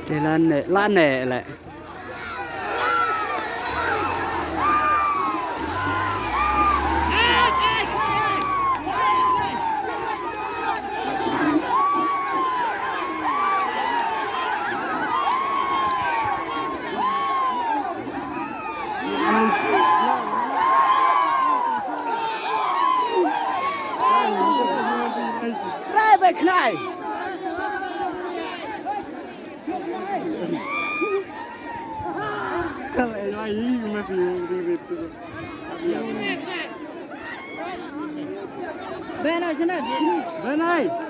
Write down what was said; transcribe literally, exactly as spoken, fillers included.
Te la ne, la ne le. Rai bai khnai. Benai, sini, sini. Benai.